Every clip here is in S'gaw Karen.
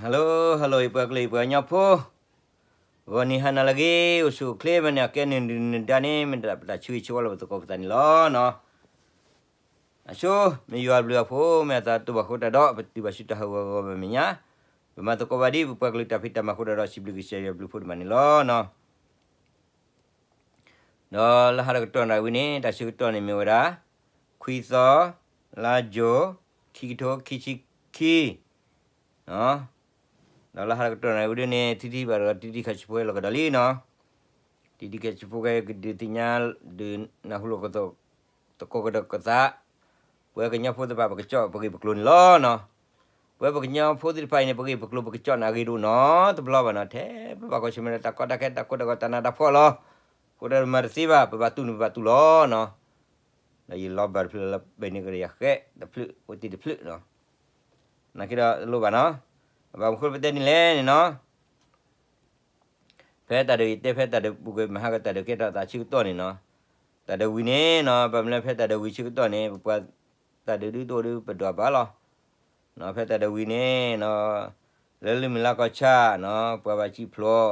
Hello hello ယပှၤကလုာ်ယပှၤကညီဖိ, ဂီၤနံၤဟါနၤလၢအဂ့ၤ, အိၣ်ဆူၣ်အိၣ်ချ့မ့ၢ်န့ၣ် အကဲနုာ်ဒုၣ်နုာ်ဒါန့ၣ် မ့ၢ်ဒၣ်ပတၢ်ဆၢဂ့ၤဆၢဝါလၢပသကိးပသးန့ၣ်လီၤနီၤ. အဆိ မ့ၢ်ယွၤအဘျုးအဖှိၣ် မ့ၢ်အသးတဘၣ်ဃိတၢ်ဒီး ပတုၤဘၣ်ဆူတၢ်ဟးဂီၤဂီၤမဲာ်ညါ, ပမၤသကိးဘၣ်ဒ်ပပှၤကလုာ်တၢ်ဖံးတၢ်မၤအဃိဒီး စံးဘျုးကစၢ်ယွၤအဘျုးအဖှိၣ်ဒိၣ်မးန့ၣ်လီၤနီၤ. ဒီးလၢဟါဒီကတီၢ်နၣ်ရံၣ်ဝံၤန့ၣ် တၢ်ဆၢကတီၢ်န့ၣ်မ့ၢ်ဝဲဒၣ် ခွံသီ လါယူၤ ခံကထိခံဆံခံ, ဒီးလၢဟါဒီကတီၢ်နၣ်ရံၣ်ဝံၤဒ်န့ၣ် ထံထံဘၣ်ဒီး တံၤတံၤခါဆံးဖိဟဲလီၤကဒီးလံနီၤ. တံၤတံၤခါဆံးဖိကဒုးသ့ၣ်ညါ ဒုးနၢ်ဟူလီၤကသး သကိးကဒီးကသး, ပှၤကညီဖိသ့ၣ်တဖၣ် ပကစီၣ်ပဂ့ၢ်ပကျိၤန့ၣ်လီၤနီၤ. ပှၤပကညီဖိသ့ၣ်တဖၣ်အံၤန့ၣ် ပဂ့ၢ်ပကျိၤပကစီၣ်န့ၣ် အဂ့ၤဒိၣ်နီတဘျီဘၣ်နီၤ. ထဲပဘၣ်ကွၢ်ဆၢၣ်မဲာ်ဒီး တၢ်ကီတၢ်ခဲ တၢ်ကိၢ်တၢ်ဂီၤတၢ်နးတၢ်ဖှီၣ်လီၤ. အဃိဒီးမၤတသ့ဘၣ်, ပဘၣ်တူၢ်န့ၣ် ပဘၣ်တူၢ်လီၤနီၤ. ဒီးယလီၤဘၣ်တဖျၢၣ်လၢ ပှဲၤန့ၢ်ကဒီးယၤဃဲတဖျၢၣ် အိၣ်တ့ၢ်တဖျၢၣ်နီၤ. နာ်က့ဒီးလိၣ်ဘၣ်နီၤ, ဘၣ်မနုၤဃိလၢပတဲန့ၣ်လဲၣ်န့ၣ်နီၤ. ဖဲတၢ်ဒုးယတဲ ဖဲတၢ်ဒုးပူၤကွံာ် မဟါကတၢ်ဒုးကဲထီၣ်သးဆၢကတီၢ်န့ၣ်နီၤ. တၢ်ဒုးဝံၤန့ၣ်နီၤ, ဘၣ်မနုၤဖဲတၢ်ဒုးဝံၤဆၢကတီၢ်န့ၣ် ပပှၤတၢ်ဒုးဒုးတအိၣ်ဒုး ပဒွးဘၣ်လီၤ. ဖဲတၢ်ဒုးဝံၤန့ၣ်နီၤ, လၢလၢမုၢ်လါကီၢ်ဆၣ်နီၤ, ပှၤဘၣ်စံၣ်ဖျိး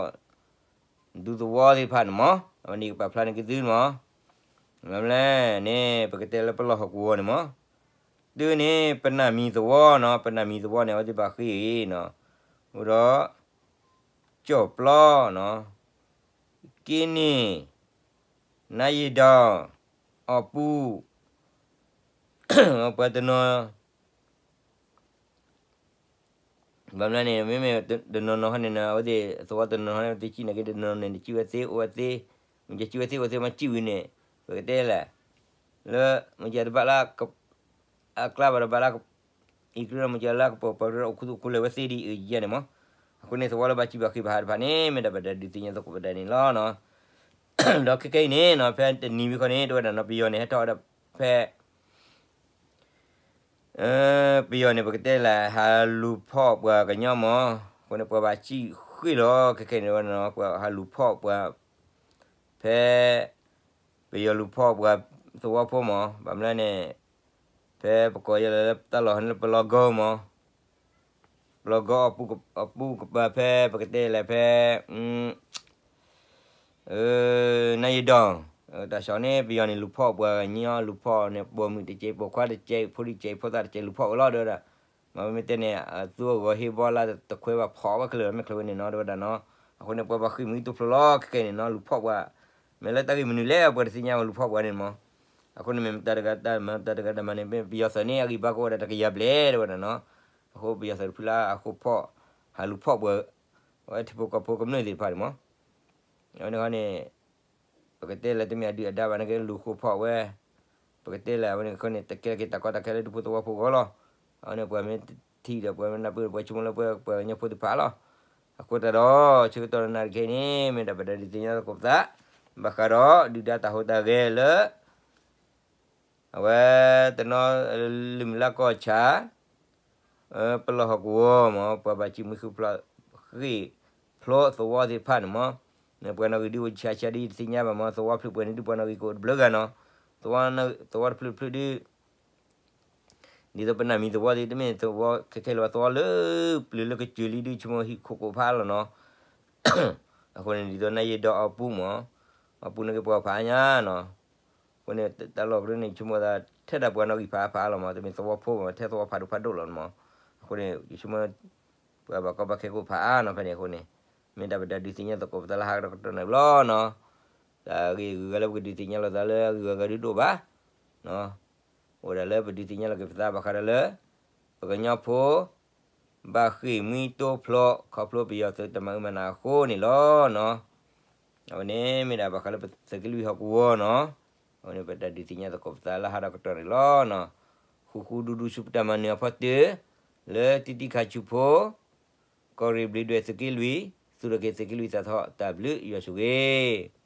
ဒူသဝီသ့ၣ်တဖၣ်န့ၣ်မး, အဝဲန့ၣ်ကပာ်ဖျါန့ၢ်က့ၤသုန့ၣ်မး. ဘၣ်မနုၤလဲၣ်န့ၣ် ပကတဲလၢပလီၢ်ဟီၣ်ကဝီၤန့ၣ်မး, တုၤန့ၣ် ပနၢ်မံၤသဝီနီၤ, ပနၢ်မံၤသဝီန့ၣ် အဝဲသ့ၣ်ဘၣ်ဃ့ၢ်နီၤ, အိၣ်ဒီး ကၠီၣ်ပျီနီၤ, က့န့ၢ်, နါယံၤဒီး, အီၣ်ပူၤ, ပှၤတနီၤ ဘၣ်မနုၤန့ၣ် မ့မ့ၢ်တနီၤနီၤဟီန့ၣ်နီၤ, အဝဲသ့ၣ်သဝီတနီၤနီၤဟီန့ၣ် သုစံၣ်နာ်က့ တနီၤနီၤန့ၣ် နစံၣ်ဝဲသ့ အိၣ်ဝဲသ့, မ့ၢ်ကစံၣ်ဝဲသ့ အိၣ်သ့ မ့ၢ်စံၣ်ဝံၤန့ၣ် ပကတဲလဲၣ်, လၢ မ့ၢ်ကတဘၣ်လၢ အကျါဘၣ်ဒီးဘၣ်လၢ အံၤကရၢမ့ၢ်ကလၢကပီၤပှၤကရၢ အိၣ်ခူသူၣ်ခူလၢာ်ဝဲသ့ဒ်အံၤယဲန့ၣ်မး. အဃိန့ၣ် သဝီလၢဘၣ်စံၣ်ဘၣ်ဃ့ၢ်ဘၣ်ဟးတဖၣ်န့ၣ် မ့ၢ်ဒၣ်ပတၢ်ဒုးသ့ၣ်ညါသကိးပတၢ်န့ၣ်လီၤနီၤ. ဒီးခဲကနံၣ်အံၤန့ၣ်နီၤ ဖဲတနံၤဝံၤခီန့ၣ် တဝဲဒၣ်နီၤ ပယီၤန့ၣ် ဟဲထီၣ်ဝဲဒၣ်ဖဲ ပယီၤန့ၣ် ပကတဲလၢ ဟးလူၤဖီၣ်ပှၤကညီမး, အဃိန့ၣ် ပှၤဘၣ်စံၣ်ဃ့ၢ်လီၤ ခဲကနံၣ်အံၤနီၤ ပှၤဟးလူၤဖီၣ်ပှၤ ဖဲ ပယီၤလူၤဖီၣ်ပှၤသဝီဖိမး, ဘၣ်မနုၤလဲၣ်န့ၣ် ဖဲပကိးယဲလၢတၢ်လီၢ်န့ၣ်လၢပလီၤဂီၤမး, ပလီၤဂီၤအပူၤကပၤဖဲ ပကတဲလၢဖဲ နၢ်ယံၤဒီး, တၢ်ဆှီန့ၣ် ပယီၤန့ၣ် လူၤဖီၣ်ပှၤကညီ လူၤဖီၣ်န့ၣ် ပိာ်မုၣ်တကဲး ပိာ်ခွါတကဲး ဖိဒံကဲး ဖိသၣ်တကဲး လူၤဖီၣ်ဝဲလီၤ တဲဝဲဒၣ်. မ့မ့ၢ်တဲန့ၣ် အသူအဂီၤဟ့ၣ်ဘီလၢတခွဲးဘၣ်ဖီၣ်ဝဲခဲလၢာ် မ့ၢ်ချၢဝဲန့ၣ်နီၤ တဲဝဲဒၣ်နီၤ. အဃိန့ၣ် ပှၤဘၣ်ဃ့ၢ်မှံဟံးတိဖျိလီၤ ခဲကနံၣ်အံၤနီၤ လူၤဖီၣ်ပှၤ, မ့ၢ်လၢတၢ်ဂ့ၢ်မနုၤလဲၣ် ပှၤတသ့ၣ်ညါဝဲလူၤဖီၣ်ပှၤန့ၣ်မး. အဃိန့ၣ် မ့ၢ်မတၤတဂၤတၢ်မၤတၢ်တဂၤတၢ်မၤန့ၣ် ပယီၤသုးန့ၣ် အဂံၢ်ဘါကအိၣ်ဝဲဒၣ်တကယၤဘျဲၣ် တဲဝဲဒၣ်နီၤ. အဃိပယီၤသုးတဖုလၢအဃိဖီၣ် ဟးလူၤဖီၣ်ပှၤ အဝဲထံဖိကီၢ်ဖိကမျၢၢ်သ့ၣ်တဖၣ်န့ၣ်မး. အဝဲန့ၣ်ခီန့ၣ် ပကတဲလၢတမ့ၢ်အဒုၣ်အဒါဘၣ်န့ၣ် ကလူၤဃိဖီၣ်ဝဲ, ပကတဲလၢအဝဲန့ၣ်ခီန့ၣ် တကဲလၢက့ၤတၢ်ကီတၢ်ခဲလၢဒူဖိသဝီဖိအဂီၢ်လီၤ. အဝဲန့ၣ်ပှၤမ့ၢ်ထံၣ်ဒီး ပှၤမ့ၢ်နၢ်ပၢၢ်ဒီး ပှၤဆိကမိၣ်လၢပှၤ ပှၤကညီဖိသ့ၣ်တဖၣ်လီၤ. အဃိသတးဒီး ဆၢကတီၢ်နၣ်ရံၣ်ခဲအံၤန့ၣ် မ့ၢ်ဒၣ်ပတၢ်ဒုးသ့ၣ်ညါသကိးပသး ဘၣ်ဃးဒီးဒုၣ်ဒါတၢ်ဟူးတၢ်ဂဲၤလၢ အဝဲတနီၤ လၢမုၢ်လၢ်ကီၢ်ဆၣ် ပလီၢ်ဟီၣ်ကဝီၤမး ပှၤဘၣ်စံၣ်မှံဃ့ၢ်ဖျိး ဃ့ၢ်ဖျိးသဝီသ့ၣ်တဖၣ်န့ၣ်မး, ပှၤနီၣ်ဂံၢ်ဒုးအိၣ်ဆံးဆံးဒ်ယတသ့ၣ်ညါဘၣ်မး သဝီဖျၢၣ်ပှဲၤန့ၣ်ဒုးပှၤနီၣ်ဂံၢ်ကအိၣ်တဘျုးဂၤနီၤ, သဝီတဖျၢၣ်တဖျၢၣ်ဒုး ဒ်သိးပနၢ်မံၤသဝီသ့ၣ် တမ့ၢ်သဝီခဲခဲလၢာ်ဘၣ် သဝီလၢပျၢၤလၢကစၢၢ်လံဒုး ဆိကမိၣ်ဟံၣ်ခိၣ်ကိးဖးလီၤနီၤ. အဃိန့ၣ် ဒ်သိးနၢ်ယံၤဒီးအပူၤမး အပူၤန့ၣ်က့ၤပှၤဖးအါညါနီၤ. အဃိန့ၣ် တၢ်လီၢ်ကရၢန့ၣ် ဆိကမိၣ်သး ထဲဒၣ်ပှၤနီၣ်ဂံၢ်ဖးအါဖးအါလီၤမး တမ့ၢ်သဝီဖိမး ထဲသဝီဖးဒိၣ်ဖးဒိၣ်လီၤမး. အဃိန့ၣ် ယဆိကမိၣ် ပှၤဘၣ်ကီဘၣ်ခဲကိးဖးအါနီၤ ဖဲန့ၣ်အဃိန့ၣ် မ့ၢ်ဒၣ်ပတၢ်ဒုးသ့ၣ်ညါသကိးပသးလၢဟါဒီးကတီၢ်နၣ်ရံၣ်လီၤနီၤ. တၢ်ဂ့ၢ်ဂုၤဂၤလၢပကဒုးသ့ၣ်ညါလိာ်သးလၢအဂုၤအဂၤဒုးတအိၣ်ဘၣ် အိၣ်ဒၣ်လၢပဒုးသ့ၣ်ညါလိာ်က့ၤပသးဘၣ်ဃးဒီးလၢ ပကညီဖိ ဘၣ်ဃ့ၢ်မှံတိဖျိး ခီဖျိပယီၤသုးတမၤအုးမၤနးအဃိန့ၣ်လီၤနီၤ. အဝဲန့ၣ်မ့ၢ်ဒၣ်ဘၣ်ဃးလၢပသုးက့လွံၢ်ဟီၣ်ကဝီၤနီၤ. အဝဲန့ၣ်ပတၢ်ဒုးသ့ၣ်ညါသကိးပသးလၢဟါဒီးကတီၢ်န့ၣ်လီၤနီၤ. ဃူဃူဒူဒူဆူပတၢ်မၤနၢၤအဖီတၢၢ် လၢတံၤတံၤခါဆူဖိ ကီၢ်ရ့ၣ်ဘျုးဒွဲၣ်သုးက့လွံၢ် သူၣ်ထီၣ်က့ၤသုးက့လွံၢ်သးထီၣ်တၢ်ဘျုးယွၤဆိၣ်ဂ့ၤ